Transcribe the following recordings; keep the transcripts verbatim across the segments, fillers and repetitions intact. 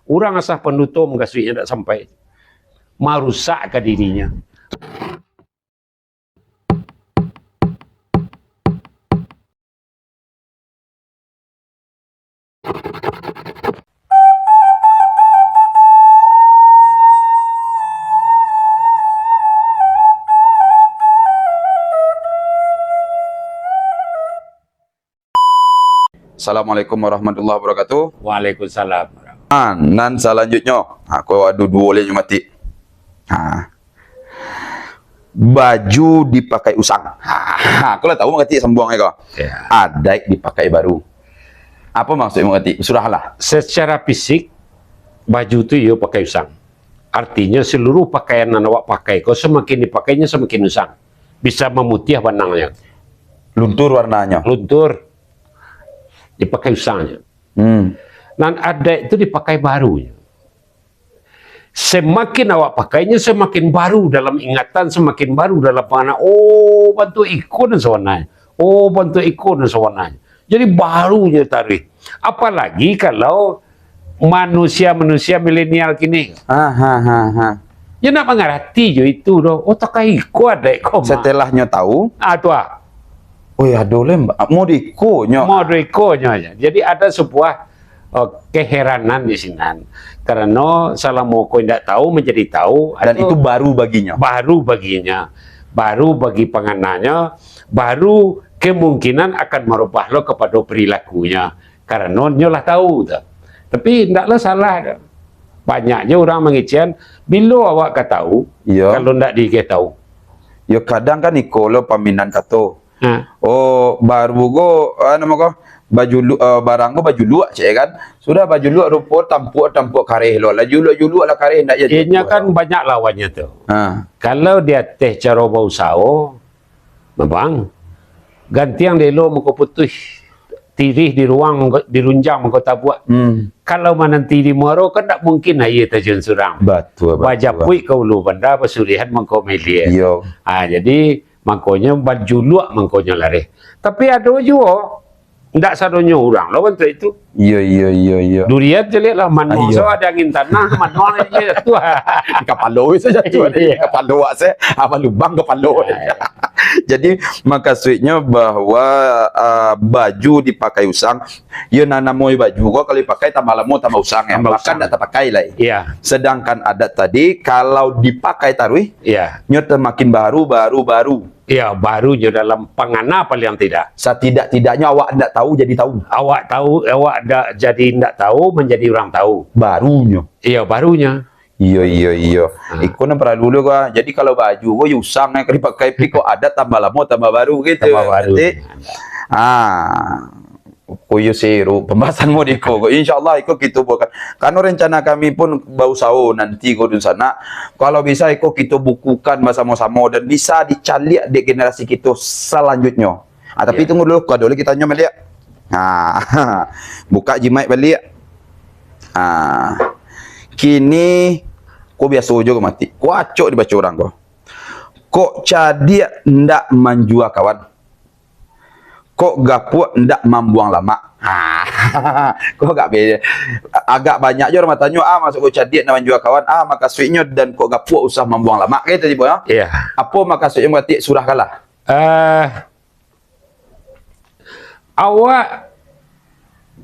Urang asa panduto mukasuiknyo dak sampai. Marusak ka dirinyo. Assalamualaikum warahmatullahi wabarakatuh. Waalaikumsalam. Ah, nan salanjutnyo. Ha, ko ado duo lai nyo mati. Ha. Baju dipakai usang. Ha, ko lah tahu mangkatik sambuang ko. Ya. Adaik dipakai baru. Apa maksud mangkatik? Sudahlah. Secara fisik, baju tu iyo pakai usang. Artinyo, seluruh pakaian nan awak pakai ko, samakin dipakainyo, samakin usang. Bisa mamutiah banangnyo. Luntur warnanyo. Luntur. Dipakai usangnyo. Hmm. Nan adaik tu dipakai barunyo. Samakin awak pakainyo, samakin baru dalam ingatan, samakin baru dalam pangana. Oh, bantuak iko nan sabananyo. Oh, bantuak iko nan sabananyo. Jadi, barunyo taruih. Apalagi kalau manusia-manusia milenial kini. Ha, ha, ha, ha. Yo ndak mangarati jo itu doh. Oh, takai iko adaik ko mah. Setelahnyo tahu. Ah, tu ah. Oh, ya, ado lem. Model iko nyo. Model iko nyo aja. Jadi, ada sebuah, eh, keheranan di sinan. Karano salamo ko indak tahu manjadi tahu, Dan atau itu baru baginyo. Baru baginyo. Baru bagi pangananyo, baru kemungkinan akan marubah lo kapado perilakunyo. Karano nyo lah tahu tu. Tapi ndak lo salah tu. Banyaknyo urang mangecekan, bilo awak ka tahu, Iyo. kalau ndak diikeh tahu. Yo, kadang kan iko lo paminan kato. Ha. Oh, baru ko, ah, namo ko, bajuluak, eh, barang ko bajuluak, cek kan. Sudah bajuluak rupo tampuak-tampuak kareh lo. Lah juluak-juluak lah kareh, ndak jadi Inyo juo. kan banyak lawannyo tu. Ha. Kalau di ateh caro bausaho, memang gantiang dielo mangko putuih, tirih di ruang mangko, di runjang mangko tabuak. Hmm. Kalau mananti di muaro kan ndak mungkin aia tajun surang. Batua, batua. Bajapuik ka ulu banda, basurihan mangko milia. Iyo. Ah, jadi, mangkonyo bajuluak, mangkonyo lareh. Tapi ado juo, ndak sadonyo urang lah bantuak itu. Iyo, iyo, iyo, iyo. Durian caliak lah, manuang Iyo. so ado angin tanah, manuang aja jatuah. Kapalo bisa jatuah. Iya. Kapalo awak se, apa lubang kapalo. Iya, iya. Jadi, makasuiknyo bahwa, ah, baju dipakai usang, yo, nan namo baju ko kalau dipakai tambah lamo tambah usang, ya. Tambah Bahkan usang. ndak tapakai lai. Iya. Sedangkan adaik tadi, kalau dipakai taruih, Iya. nyo samakin baru, baru, baru. Iya, barunyo dalam pangana paling tidak. Satidak-tidaknyo awak ndak tahu jadi tahu. Awak tahu, awak ndak jadi ndak tahu, manjadi urang tahu. Barunyo. Iya, barunyo. Iyo, iyo, iyo. Ha. Iko nan paralu lo ko. Jadi, kalau baju ko yo usang, eh, ka dipakai, pi ko adaik tambah lamo, tambah baru gitu. Tambah baru. Nanti, ah, ko yo seru pambahasan model iko ko. Insya Allah, iko kito buatkan. Karano rencana kami pun bausaho nanti ko dunsanak. Kalau bisa, iko kito bukukan basamo-samo dan bisa dicaliak dek generasi kito salanjutnyo. Ah, tapi Iya. tunggu dulu, ko ado lagi tanyo baliak. Ah, buka Gmail baliak. Ah, kini, ko biaso jo ko mati. Ko acok dibaco urang ko. Kok cadiak ndak manjua kawan? Kok gapuak ndak mambuang lamak? Ah, ko agak be-, agak banyak jo urang batanyo, ah, maksud kok cadiak ndak manjua kawan? Ah, makasuiknyo dan kok gapuak usah mambuang lamak, kan tadi, Boy, ah? Iya. Apo makasuiknyo mangkatik surah kalah? Eh, awak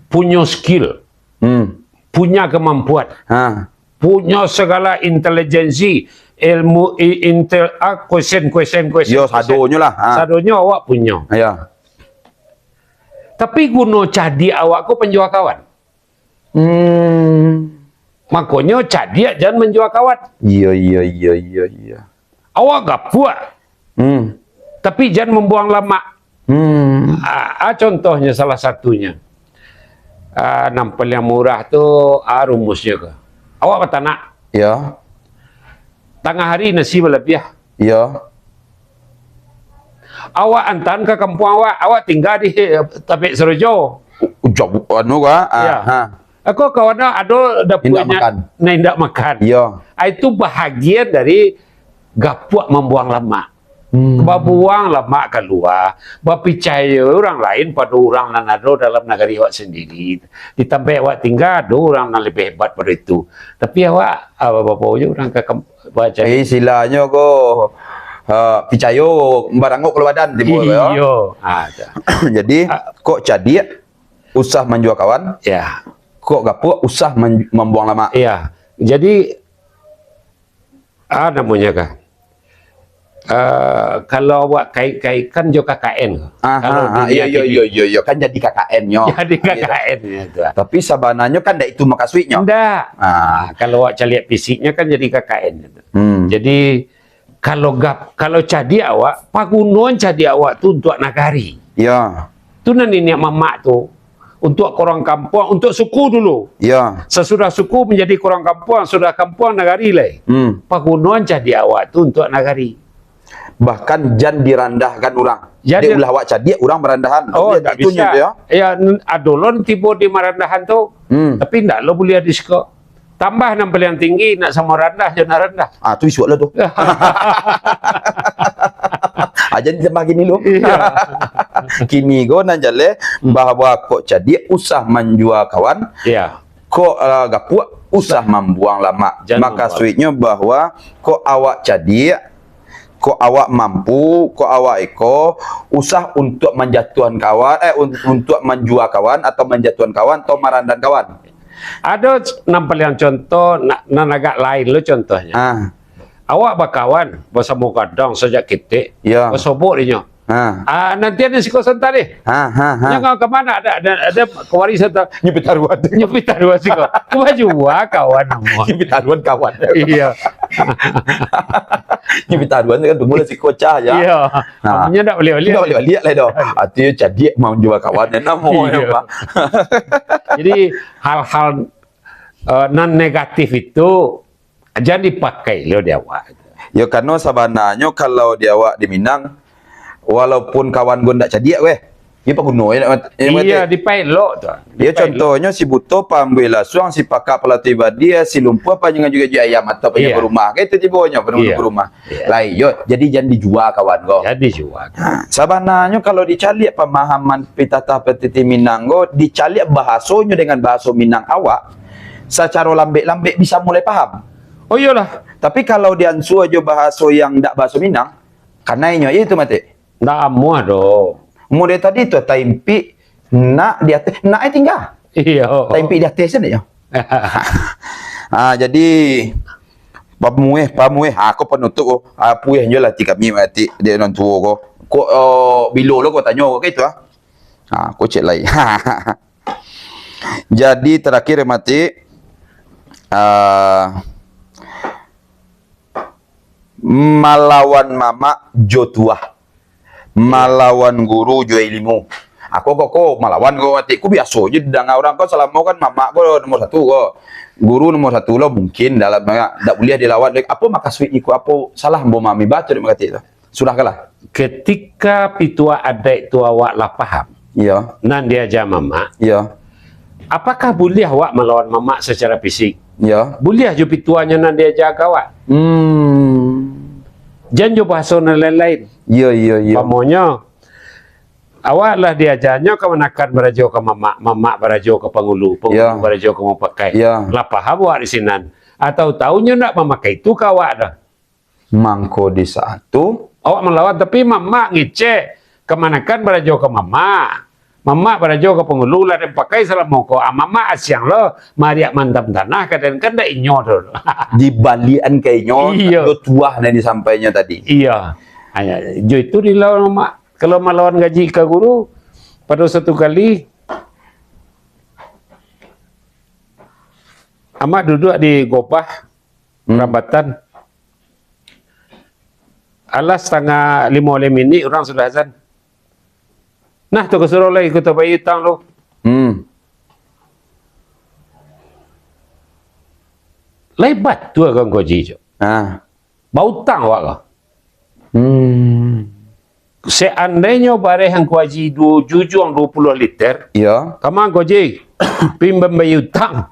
punyo skill, Hmm. punya kemampuan, Ha. punyo sagala intelijensi, ilmu, i-, intel, ah, kuesen, kuesen, kuesen, Yo, kuesen. sadonyo lah, ha. Sadonyo awak punyo. Ya. Tapi guno cadiak awak ko panjua kawan. Hmm. Makonyo cadiak jan manjua kawan. Iyo, iyo, iyo, iyo, iyo. Awak gapuak. Hmm. Tapi jan mambuang lamak. Hmm. Ah, ah, contohnyo salah satunyo. Ah, nan paliang murah tu, ah, rumusnyo ko. Awak batanak. Ya. Tangah hari nasi balabiah. Ya. Awak antaan ka kampuang awak, awak tingga di, eh, Tapek Sarojo. Jauah, anu ka? Ah, Ya. ha. Ako kawan ado Indak dapuaknyo makan. nan indak makan. Ya. Ah, itu bahagian dari gapuak mambuang lamak. Hmm. Babuang lamak kalua, bapicayo urang lain pado urang nan ado dalam nagari awak sandiri. Di tampek awak tingga, ado urang nan labiah hebat pado itu. Tapi awak, ah, babawo jo urang ka kam-, bacari. Eh, istilahnyo ko, ah, picayo barangok kaluar badan, tibo tu, yo. Iyo. Ah, tu. Jadi, ah, kok cadiak, usah manjua kawan. Ya. Kok gapuak, usah man-, mambuang lamak. Ya. Jadi, ah, namonyo kah? Ah, kalau awak kait-kaitkan jo K K N. Ah, kalau ah, ah, dunia iyo, iyo, kini. Iyo, iyo, iyo. Kan jadi K K N-nyo. Jadi K K N-nyo tu. Tapi sabananyo kan ndak itu makasuiknyo. Ndak. Ah. Ah, kalau awak caliak fisiknyo kan jadi K K N tu. Hmm. Jadi, kalau gap-, kalau cadiak awak, pagunoan cadiak awak tu untuak nagari. Ya. Tu nan niniak mamak tu. Untuak urang kampuang, untuak suku dulu. Ya. Sasudah suku manjadi urang kampuang, sudah kampuang nagari lai. Hmm. Pagunoan cadiak awak tu untuak nagari. Bahkan jan dirandahkan urang. Jan. Dek di- ulah awak cadiak, urang marandahan. Oh, ndak bisa. Itu nyo tu, ya. Ya, n-, ado lo tibo di marandahan tu. Hmm. Tapi ndak lo buliah di siko. Tambah nan paliang tinggi, nak samo randah jo nan randah. Ah, tu isuak lah tu. Aja ditambah kini lu. Iya. Kini ko nan jaleh, hmm, bahwa kok cadiak usah manjua kawan, iya, kok, ah, gapuak usah mambuang lamak. Jan mambuang. Makasuiknyo bahwa kok awak cadiak, kok awak mampu, kok awak iko, usah untuak manjatuahan kawan, eh, un-, untuak manjua kawan atau manjatuahan kawan atau marandahan kawan. Ado c-, nan paliang contoh, na-, nan agak lain lo contohnyo. Ah. Awak bakawan basamo gadang sajak ketek, ya, basobok dinyo. Ah. Ah, nanti ado siko santa deh. Ah, ah, ah. Nyo ka mano, ado, ado, ado kawari santa. Nyo pitaruan. Nyo pitaruan siko. Cuma jua kawan namo. Nyo pitaruan kawan. Iya. Nyo pitaruan kan tunggu lah siko cah ya. Iya. Nah. Nyo ndak baliak-baliak. Ndak baliak-baliak lah doh. Artinyo cadiak manjua kawan namo. Iya. Pak. Jadi hal-hal, eh, nan negatif itu jan dipakai lo di awak. Yo, karano sabananyo kalau di awak di Minang, walaupun kawan ko ndak cadiak weh, iyo paguno, yo, ndak mat-, yo, mati. Dipaelok tu. Yo, dipaelok. Contohnyo si buto paambuih lasuang, si pakak palatu badia, si lumpuah panyangan jugaik-jugaik ayam atau panyangan, iya, rumah. Kan itu tibonyo panunggu, iya, rumah. Iya. Lai, yo, jadi jan dijua kawan ko. Jan dijua. Ha, sabananyo kalau dicaliak pamahaman pitatah patiti Minang ko, dicaliak bahasonyo dengan bahaso Minang awak, sacaro lambek-lambek bisa mulai paham. Oh, iyolah. Tapi kalau diansua jo bahaso yang ndak bahaso Minang, kanai nyo, iyo tu mati. Ndak amuah doh. Model tadi tu, taimpik nak di ateh, nak eh tingga. Iyo. Taimpik di ateh sajo nyo. Ah, jadi, pamueh, pamueh. Ah, ko panutup ko. Ah, pueh jo lah ti kami, mati, di nan tuo ko. Ko, oh, bilo lo ko tanyo ko, gitu ah. Ah, ko cek lai. Jadi, terakhir, mati, ah, malawan mamak jo tuah, malawan guru jo ilimu. Ako kok ko malawan ko, atik ku biaso je didanga urang ko, salamo kan mamak ko nomor satu ko. Guru nomor satu lo mungkin dalam, ndak buliah dilawan. Apo makasuik iko, apo salah ambo mamahami baco dek makatik tu? Sudahkanlah. Ketika pituah adaik tu awak lah paham, iyo, nan diaja mamak, iyo, apakah buliah awak malawan mamak secara fisik? Iyo. Buliah jo pituahnyo nan diaja ka awak. Hmm. Jan jo bahaso nan lain-lain. Iyo, iyo, iyo. Umpamonyo, awak lah diajanyo kamanakan barajo ka mamak, mamak barajo ka pangulu, pangulu, iyo, barajo ka mupakai. Iyo. Lah paham awak di sinan. Atau taunyo ndak mamakai tu ka awak dah. Mangko di saat tu, awak malawan, tapi mamak ngecek, kamanakan barajo ka mamak. Mamak barajo ka pangulu, lah den pakai salamo ko. Ah, mamak asiang lo, mariak mandam tanah, kaden kan ndak inyo tu. Dibaliakan ka inyo, iyo, jo tuah nan disampainyo tadi. Iyo. Hanya, jo itu dilawan mamak. Kalau malawan gaji ka guru, pado satu kali, amak duduak di gobah, hmm, rambatan. Alah satangah limo lai minik, urang sudah azan. Nah, tu ka surau lai, kuto bayia utang lu. Hmm. Lai batua ka Angku Haji, Cok. Ah. Bautang awak ka. Hmm. Seandainyo bareh Angku Haji du-, jujuang duo puluah liter, iyo, kama Angku Haji, pi mambayia utang.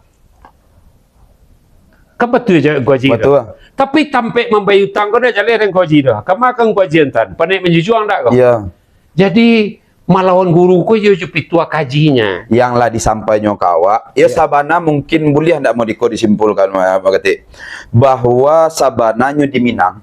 Kan batua je ko haji tu. Batua. Tapi tampek mambayia utang ko dak jaleh dek ko haji tu. Kama ka ko haji antan, panaik manjujuang dak ko? Iya. Jadi, malawan guru ko iyo jo pituah kajinyo. Yang lah disampainyo ka awak, iyo. Iya. Sabana mungkin buliah ndak mau diko disimpulkan, ma-, makatik, bahwa sabananyo di Minang,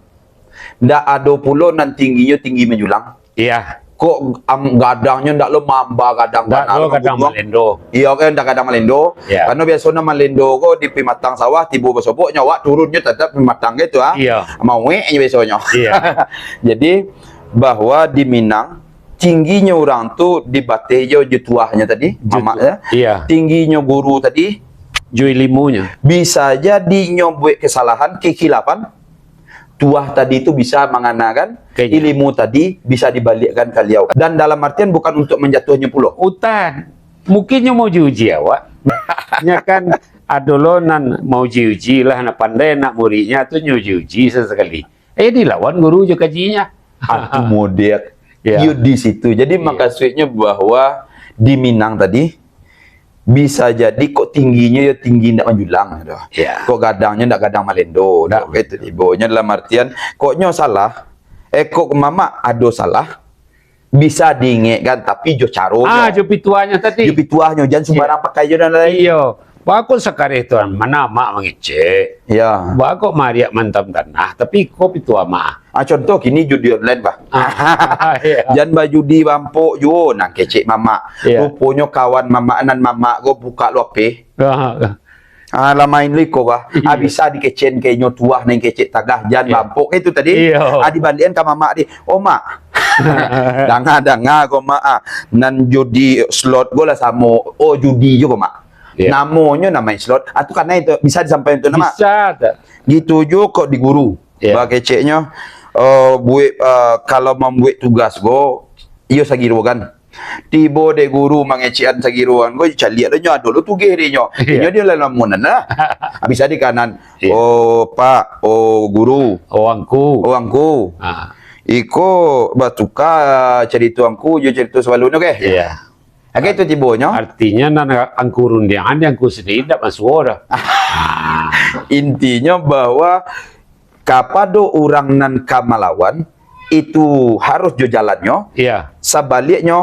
ndak ado pulo nan tingginyo tinggi manjulang. Iya. Kok am-, gadangnyo ndak lo mamba gadang. Ndak bana lo lo gadang manguduang. Malendo. Iya, kan ndak gadang malendo. Iya. Karano biaso nan malendo ko di pamatang sawah, tibo basobok nyo awak turunnyo tatap pamatang gitu, ah. Iya. Mauek nyo biasonyo. Iya. Jadi, bahwa di Minang, tingginyo urang tu dibateh jo, jo tuahnyo tadi, jo mamak tu-, ya. Iya. Tingginyo guru tadi, jo ilimunyo. Bisa jadi nyo buek kesalahan, kekhilafan, tuah tadi tu bisa manganakan, kayaknya, ilimu tadi bisa dibaliakkan ka liau. Dan dalam artian bukan untuk manjatuahnyo pulo. Utan, mungkin nyo mauji-uji awak. Nya kan ado lo nan mauji-uji lah, nak pandai nak muridnyo tu nyo uji-uji sasakali. Eh, dilawan guru jo kajinyo. Atu model. Ya. Iyo di situ. Jadi, iya, makasuiknyo bahwa di Minang tadi, bisa jadi kok tingginyo yo tinggi ndak manjulang, tu. Ya. Kok gadangnyo ndak gadang malendo, tu. Ndak. Kok itu tibonyo dalam artian, kok nyo salah, eh, kok mamak ado salah, bisa diingekkan, tapi jo caronyo. Ah, jo pituahnyo tadi. Jo pituahnyo, jan, iya, sumbarang pakai jo dan lain. Iyo. Baa kok sakareh tu, ma nan mamak mangecek? Ya. Baa kok maariak maantam tanah, tapi iko pituah mamak. Ah, contoh kini judi online, bah. Ah, iya. Jan bajudi bampok juo, nah, kecek mamak. Iya. Ruponyo kawan mamak nan mamak ko buka lo H P. Ah. Ah, lah main lo iko, bah. Iya. Ah, bisa dikecek ka inyo tuah nan kecek tagah, jan, iya, bampok itu tadi. Iya. Ah, dibaliakan ka mamak di, "Oh, Mak." Danga-danga ko, Mak, ah. Nan judi slot ko lah samo. Oh, judi juo ko, Mak. Iya. Namonyo namo slot. Ah, tu kanai tu bisa disampaikan tu, Mak. Bisa, tak? Gitu juo kok di guru. Iya. Bakeceknyo, eh, buek, eh, kalau mambuek tugas ko, iyo sagiro kan. Tibo dek guru mangecekan sagiro kan ko, caliak lo nyo ado lo tugeh dek nyo. Iya. Inyo di lamunan lah. Bisa di kanan. Iya. "Oh, Pak, oh, guru. Oh, Angku. Oh, Angku. Ah. Iko batuka carito Angku jo carito sabalun tu, keh?" Iya. Agak itu tibonyo. Artinyo, nan Angku rundiangan, di Angku sandiri ndak masuak doh. Ah. Intinyo bahwa kapado urang nan ka malawan, itu harus jo jalannyo. Iya. Sabaliaknyo,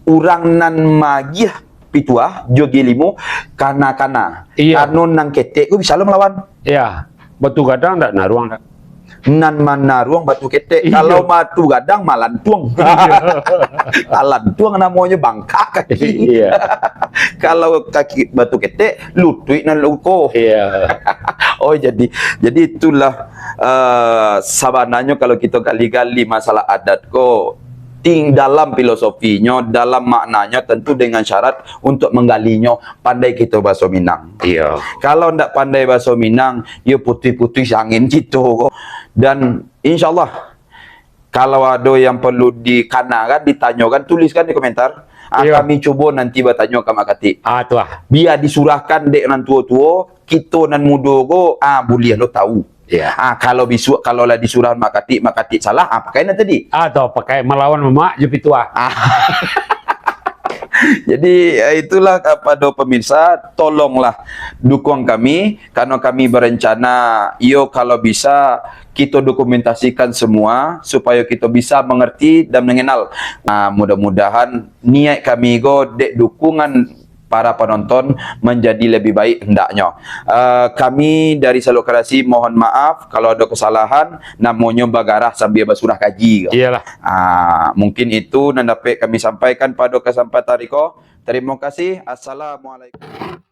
urang nan magiah pituah jo ilimu, kana-kana. Iya. Karano nan ketek ko bisa lo malawan. Iya. Batu gadang ndak naruang, ndak? Nan manaruang batu ketek. Iya. Kalau batu gadang malantuang. Iya. Malantuang namonyo, bangkak kaki. Iya. Kalau kaki batu ketek, lutuik nan luko. Iya. Oh, jadi, jadi itulah, eh, sabananyo kalau kito gali-gali masalah adat ko, ting-, dalam filosofinyo, dalam maknanyo, tentu dengan syarat untuk manggalinyo pandai kito bahaso Minang. Iya. Kalau ndak pandai bahaso Minang, yo putuih-putuih angin kito ko. Dan insyaallah, kalau ado yang perlu dikanakan, ditanyokan, tuliskan di komentar. Ah, iya, kami cubo nanti batanyo ka Mak Katik. Ah, tu ah. Bia disurahkan dek nan tuo-tuo, kito nan mudo ko, ah, buliah lo tahu. Iya. Ah, kalau bisuak, kalau lah disurah Mak Katik, Mak Katik salah, ah, pakai nan tadi. Ah, tu, pakai malawan mamak jo pituah. Ah. Jadi, eh, itulah kapado pemirsa, tolonglah dukung kami, karena kami berencana, iyo, kalau bisa, kito dokumentasikan semua, supayo kito bisa mengerti dan mengenal. Ah, mudah-mudahan niat kami ko dek dukungan para penonton menjadi lebih baik hendaknyo. Eh, kami dari Saluk Kreasi mohon maaf kalau ado kesalahan, namonyo bagarah sambil basurah kaji ko. Iyalah. Ah, mungkin itu nan dapek kami sampaikan pado kesempatan iko. Terima kasih. Assalamualaikum.